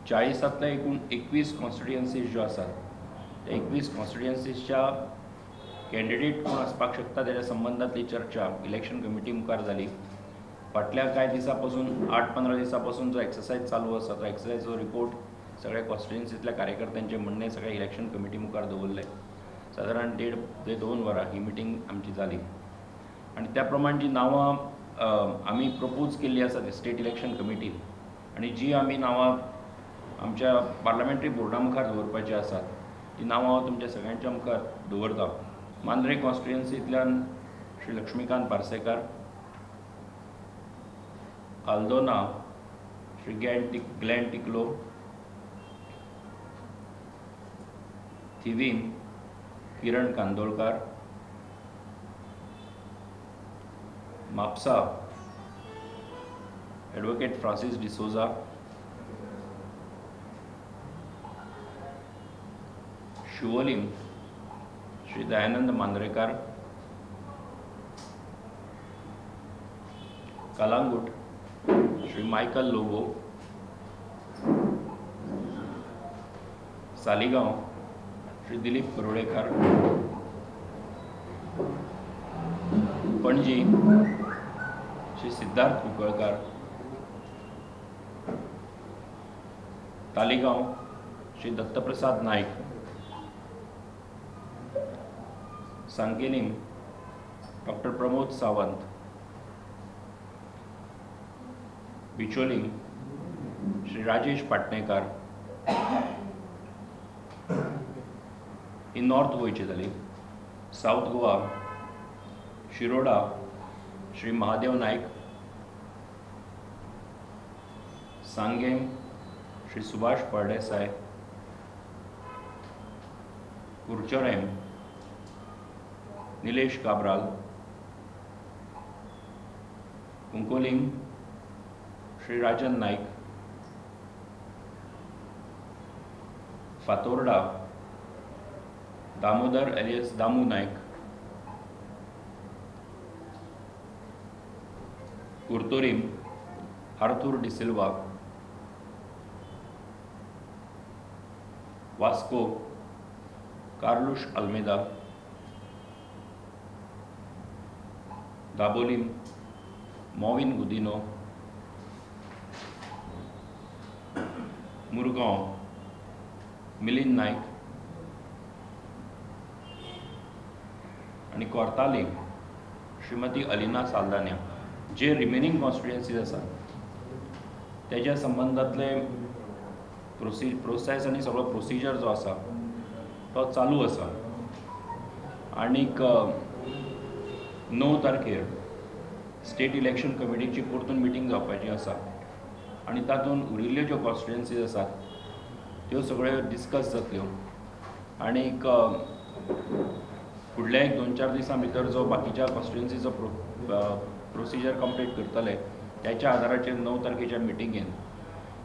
40तांतल्या एकूण 21 कॉन्स्टिट्युएन्सीज ज्यो आसात त्या 21 कॉन्स्टिट्युएन्सीजच्या कॅन्डिडेट कोण आसपाक शकता तेच्या संबंदांतली चर्चा इलेक्शन कमिटी मुखार जाली. फाटल्या कांय दिसां पासून 8-15 दिसां पासून जो एक्सरसायज चालू आसा तो एक्सरसायजचो रिपोर्ट सगळ्या कॉन्स्टिट्युएन्सींतल्या कार्यकर्त्यांचें म्हणणें सगळ्या इलेक्शन कमिटी मुखार दवरलें. सादारण 1.5 ते 2 वरां ही मिटींग आमची जाली आनी त्या प्रमाण जी नांवां आमी प्रपोज केल्ली आसा ती स्टेट इलेक्शन कमिटीन आनी जी आमी नांवां आमच्या पार्लमेंटरी बोर्डा मुखार दवरपाची आसात ती नांवां हांव तुमच्या सगळ्यांच्या मुखार दवरता. मांद्रे कॉन्स्टिट्युएन्सींतल्यान श्री लक्ष्मीकांत पार्सेकार, आल्दोना श्री ग्लॅन टिकलो, थिवीम किरण कांदोळकार, म्हापसा एडवोकेट फ्रांसीस डिसोजा, शिवोलीम श्री दयानंद मांद्रेकार, कलांगूट श्री मायकल लोबो, सालिगांव श्री दिलीप करोळेकार, पणजी श्री सिद्धार्थ कुंकळकार, तालिगांव श्री दत्तप्रसाद नायक, सांकेलीम डॉक्टर प्रमोद सावंत, बिचोलीम श्री राजेश पाटणेकार. ही नॉर्थ गोंयची जाली. सावथ गोवा शिरोडा श्री महादेव नायक, सांगेम श्री सुभाष फळदेसाय, कुर्चोरेम निलेश काब्राल, कुंकोलीम श्री राजन नायक, फातोर्डा दामोदर एलियस दामू नायक, कुर्तोरीम आर्थूर डिसिल्वा, वास्को कार्लुश अल्मेदा, दाबोलीम मॉविन गुदिनो, मुरगांव मिलिंद नायक आनी कोर्तालीम श्रीमती अलिना साल्दान्या. जे रिमेनिंग कॉन्स्टिट्युएन्सीज आसा तेज्या संबंदांतले प्रोसेस आनी सगळो प्रोसिजर जो आसा तो चालू आसा. आनीक 9 तारखेर स्टेट इलेक्शन कमिटीची परतून मिटींग जावपाची आसा आनी तातूंत उरिल्ल्यो ज्यो कॉन्स्टिट्युएन्सीज आसात त्यो सगळ्यो डिस्कस जातल्यो आनीक फुडल्या एक 2-4 दिसां भितर जो बाकीच्या कॉन्स्टिट्युएन्सीचो प्रोसिजर कंप्लीट करतले त्याच्या आदाराचेर 9 तारखेच्या मिटिंगेन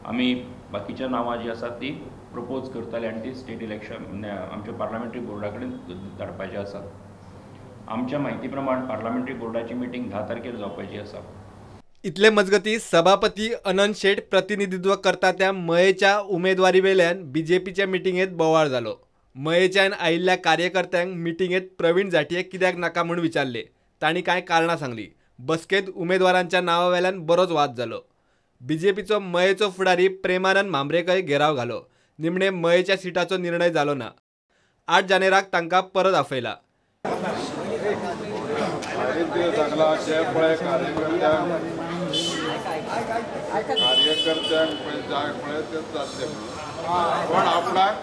आमी बाकीच्या नांवां जी आसात ती प्रपोज करतले आनी ती स्टेट इलेक्शन आमच्या पार्लमेंटरी बोर्डा कडेन धाडपाची आसात. आमच्या म्हायती प्रमाण पार्लमेंटरी बोर्डाची मिटींग 10 तारखेर जावपाची आसा. इतले मजगती सभापती अनंत शेट प्रतिनिधित्व करता त्या मयेच्या उमेदवारी वेल्यान बीजेपीच्या मिटिंगेत बोवाळ जालो. मयेच्यान आयिल्ल्या कार्यकर्त्यांक मिटिंगेत प्रवीण झांट्ये कित्याक नाका म्हूण विचारले. तांणी कांय कारणां सांगली. बसकेत उमेदवारांच्या नांवा वेल्यान बरोच वाद जालो. बीजेपीचो मयेचो फुडारी प्रेमानंद म्हांब्रेकय घेराव घालो. निमणे मयेच्या सिटाचो निर्णय जालो ना. 8 जानेराक तांकां परत आपयला. कार्यकर्त्यांक पळय जाय पळय तेच जातले पण आपणाक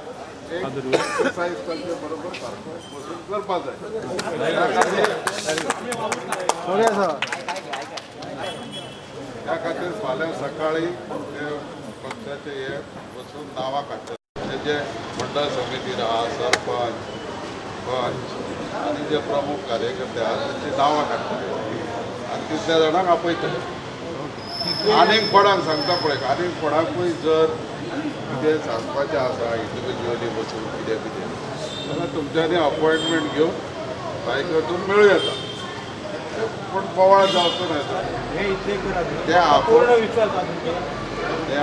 एक एक्सरसाइज करचे बरोबर सारको बसून करपाक जाय. त्या खातीर फाल्यां सकाळी ते पक्षाचे हे बसून नांवां काडटले. जे मंडळ समिती आहा, सरपंच, पंच आनी जे प्रमुख कार्यकर्ते आहा तेंची नांवां काडटले आनी तितल्या जाणांक आपयतले. आनीक कोणाक सांगता पळय, आनीक कोणाकूय जर कितें सांगपाचें आसा इंडिविज्युअली बसून कितें कितें जाल्यार तुमच्यांनी अपॉयंटमेंट घेवन बायक वचून मेळूं येता. पूण बोवाळ जावचो न्हय. ते आपूण ते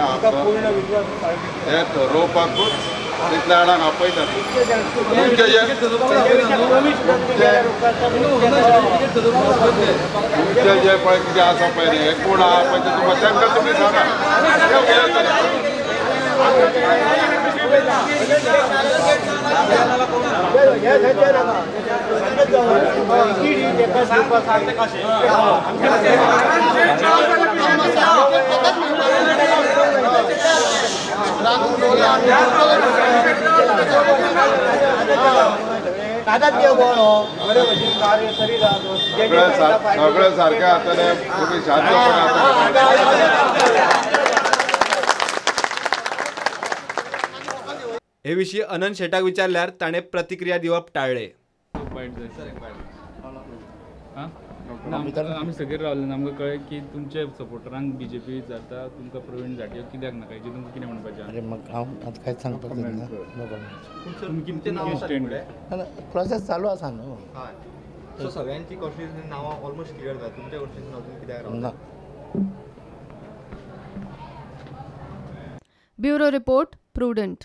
ते ठरोवपाकूच तितल्या जाणांक आपयतात. तुमचे जे पळय कितें आसा पळय न्ही, हे कोण आहा पळय ते तुमकां तांकां तुमी सांगा. सगळें सारकें जातलें, तुमी शांतपणान. हे विशीं अनंत शेटाक विचारल्यार ताणें प्रतिक्रिया दिवप टाळ्ळें. आमी सगळे रावले, आमकां कळ्ळें की तुमच्या सपोर्टरांक बीजेपी जाता, तुमकां प्रवीण झांट्ये कित्याक नाका हेजेर तुमकां कितें म्हणपाचें? अरे मग हांव आतां कांयच सांगपाक जायना. तुमी स्टँड प्रोसेस चालू आसा न्हू. सो सगळ्यांची कॉन्स्टिट्युएन्सी नांवां ऑलमोस्ट क्लियर जाता, तुमच्या कॉन्स्टिट्युएन्सी अजून कित्याक ना? Bureau report, Prudent.